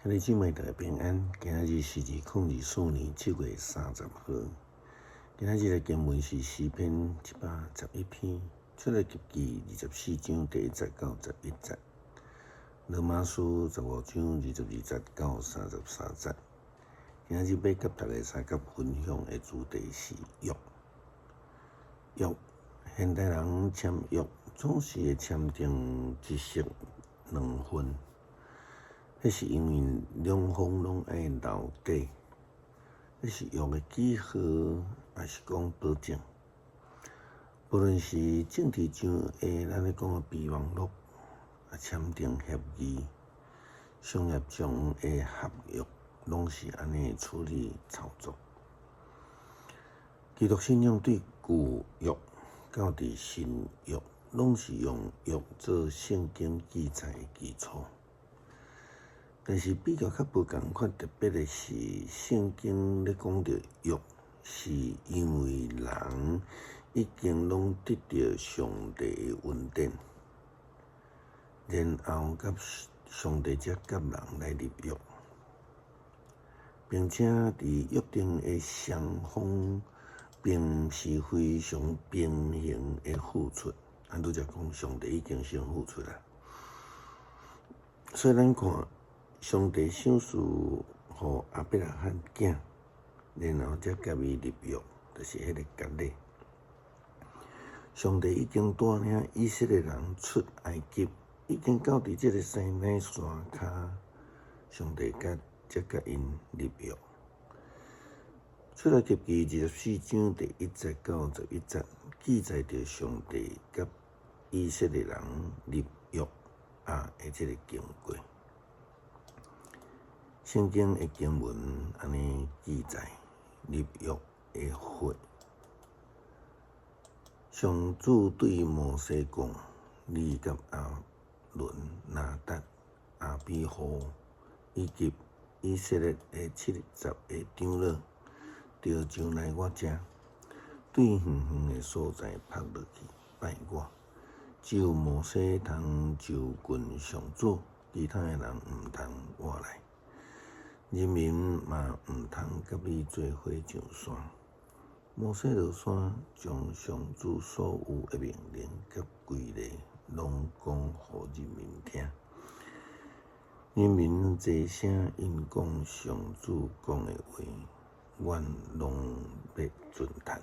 兄弟姊妹大家平安，今仔日是2024年7月30號。今仔日的經文是詩篇111篇，出埃及記24章第1節到11節，羅馬書15章22節到33節。今仔日欲佮大家相佮分享的主題是約。約，現代人簽約總是會簽訂一式兩份。彼是因為兩方攏愛留底，彼是約的記號，抑是講保證。無論是政治上的咱咧講的備忘錄，啊簽訂協議，商業上的合約，攏是按呢處理操作。基督信仰對舊約到佇新約，攏是用約做聖經記載的基礎。但是比較較無仝款特別的是，聖經咧講著約，是因為人已經攏得著上帝的恩典，然後佮上帝才佮人來立約，並且佇約定的雙方，並是非常平衡的付出。咱拄才講，上帝已經先付出啦，所以咱看，上帝賞賜予亞伯拉罕囝，然後才佮伊立約，就是彼個割禮。上帝已經帶領以色列人出埃及，已經到佇這个西奈山跤，上帝佮才佮𪜶立約。出埃及記24章第1節到11節，記載著上帝佮以色列人立約啊的這个經過。聖經的經文按呢記載立約的會，上主對摩西講：你佮亞倫、拿達、亞比戶以及以色列的七十个長老，著上來我遮，對遠遠的所在伏落去拜我。只有摩西通就近上主，其他的人毋通倚來。人民嘛毋通佮你做伙上山。摩西落山，將上主所有的命令佮規例攏講予人民聽。人民齊聲應講上主講的話，阮攏欲遵趁。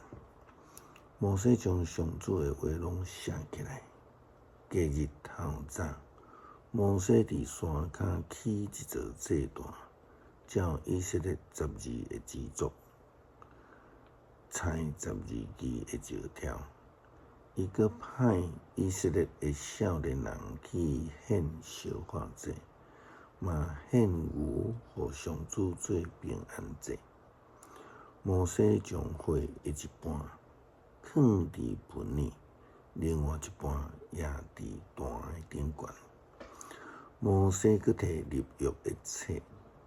摩西將上主的話攏寫起來。隔日透早，摩西佇山跤起一座祭壇。照以色列十二个支族，拆十二支的石柱，伊閣派以色列的少年人去獻燒化祭，嘛獻牛予上主做平安祭。摩西將血的一半囥佇盆裡，另外一半掖佇壇的頂懸。摩西閣提立約的冊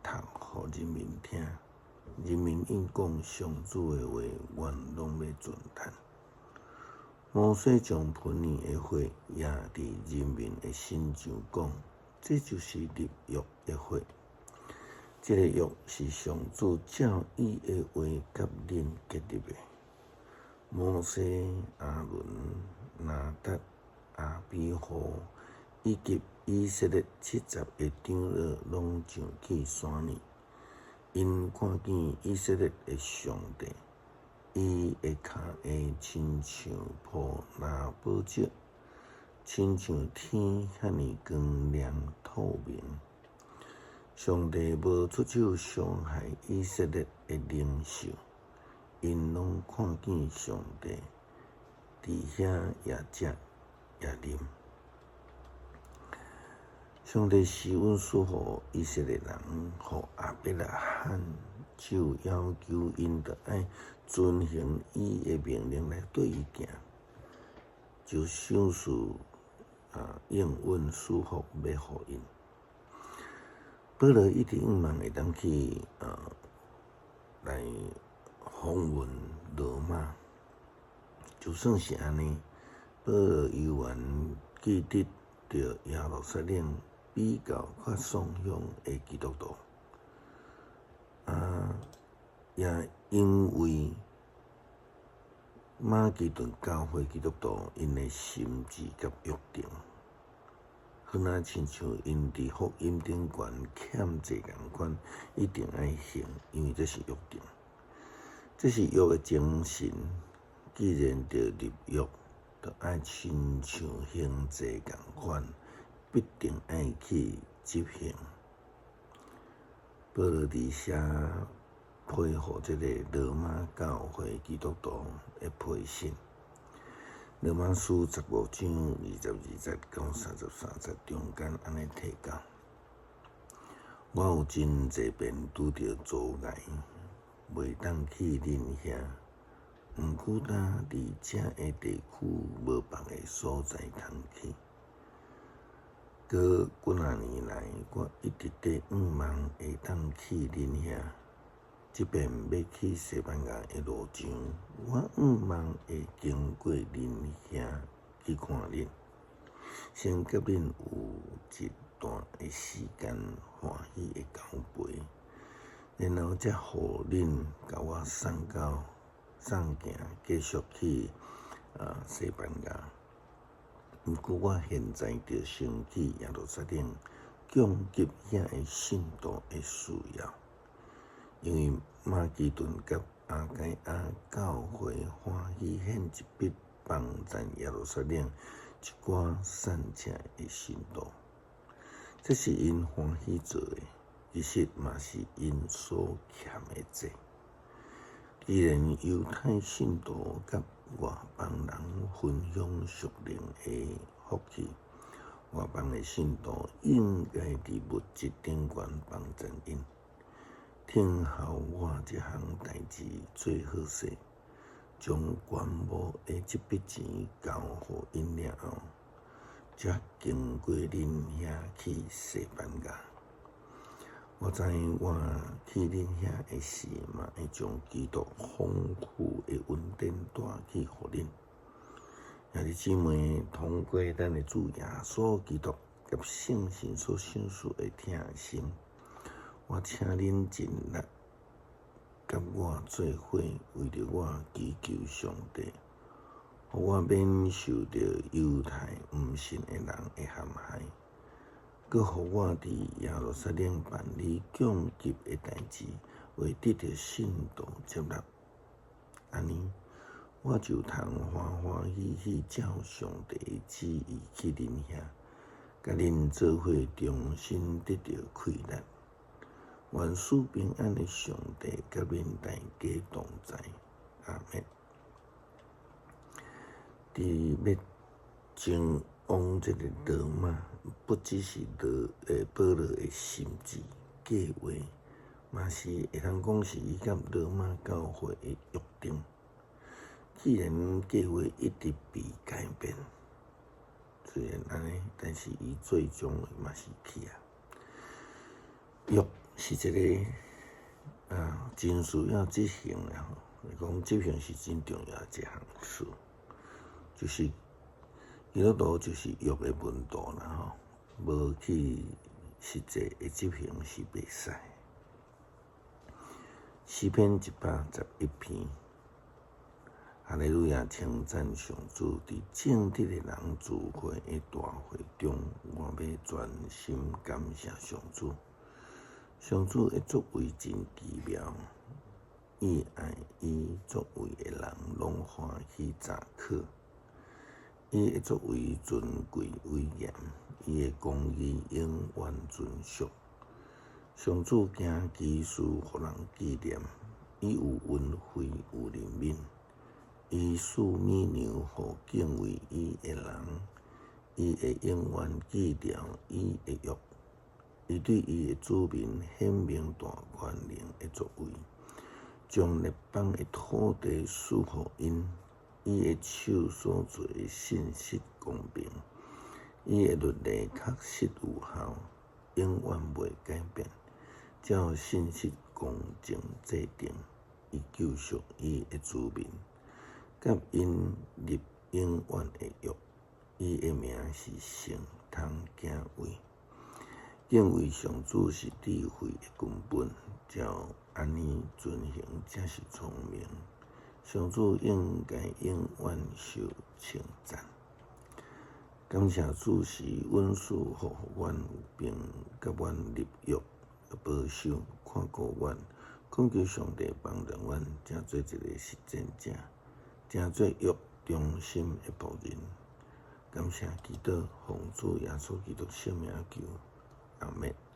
讀予人民聽，人民應講上主的話，阮攏欲遵趁。摩西將盆裡的血掖佇人民的身上，講：這就是立約的血。這个約是上主照伊的話佮恁結立的。摩西、亞倫、拿達、亞比戶以及以色列七十个長老攏上去山裡，𪜶看見以色列的上帝，伊的跤鞋親像鋪藍寶石，親像天遐爾光亮透明。上帝無出手傷害以色列的靈獸，𪜶攏看見上帝，佇遐也食也啉。上帝施恩賜予以色列人，予亞伯拉罕，就要求𪜶著愛遵行伊的命令來綴伊行，就賞賜啊應允賜福欲予𪜶。保羅一直向望會當去啊來訪問羅馬，就算是按呢，保羅猶原記得著耶路撒冷比較較喪向的基督徒。啊，也因為馬其頓教會基督徒𪜶的心志佮約定，好若親像𪜶佇福音頂懸欠債仝款，一定愛還，因為這是約定，這是約的精神。既然著立約，就愛親像還債仝款，必定愛去執行。保羅佇寫批予這个羅馬教會基督徒的批信，羅馬書15章22節到33節中間按呢提到：我有真濟遍拄著阻礙，袂當去恁遐。毋過焦佇遮个地區無別个所在通去。閣幾若年來，我一直咧向望會當去恁遐。這遍欲去西班牙的路上，我向望會經過恁遐去看恁，先佮恁有一段的時間歡喜的交陪，然後才予恁共我送到送行，繼續去西班牙。毋過我現在著先去耶路撒冷，供給遐个信徒的需要。因為馬其頓佮亞該亞教會歡喜獻一筆幫贊耶路撒冷一寡散赤的信徒，這是𪜶歡喜做的，其實嘛是𪜶所欠的債。既然猶太信徒佮外邦人分享屬靈的福氣，外邦的信徒應該佇物質頂懸幫贊𪜶。聽候我這項代誌做好勢，將捐募的這筆錢交予𪜶了後，才經過恁遐去西班牙。我知我去恁遐的時，嘛會將基督豐富的恩典帶去予恁。兄弟姊妹，通過咱的主耶穌基督佮聖神所賞賜的疼心，我請恁盡力佮我做伙，為著我祈求上帝，予我免受著猶太毋信的人的陷害，閣予我佇耶路撒冷辦理供給的代誌，會得著信徒接納。按呢，我就通歡歡喜喜照上帝的旨意去恁遐，佮恁做伙重新得著氣力。願賜平安的上帝佮恁大家同在，阿們。佇欲前往這个羅馬，不只是保羅的心志計劃，嘛是會通講是伊佮羅馬教會的約定。既然計劃一直被改變，雖然按呢，但是伊最終嘛是去啊。約是一个真需要執行的吼，講執行是真重要的一項事，就是基督徒就是約的門徒啦吼，無去實際的執行是袂使。詩篇111篇，哈利路亞，稱讚上主，佇正直的人聚會的大會中，我欲專心感謝上主。上主的作為真奇妙，伊愛伊作為的人攏歡喜乍可。伊的作為尊貴威嚴，伊的公義永遠存續。上主行奇事，予人紀念，伊有恩惠有憐憫，伊賜米糧予敬畏伊的人，伊會永遠記牢伊的約。伊對伊的子民顯明大權能的作為，將列邦的土地賜予𪜶。伊的手所做的信實公平，伊的律例確實有效，永遠袂改變。照信實公正制定，伊救贖伊的子民，佮𪜶立永遠的約。伊的名是聖，通敬畏。敬畏上主是智慧的根本，照按呢遵行才是聰明。上主應該永遠受稱讚。感謝主是允賜福予阮，並佮阮立約，保守看顧阮，懇求上帝幫助阮，成做一个實踐者，成做約忠心的僕人。感謝基督，奉主耶穌基督聖名求，阿們。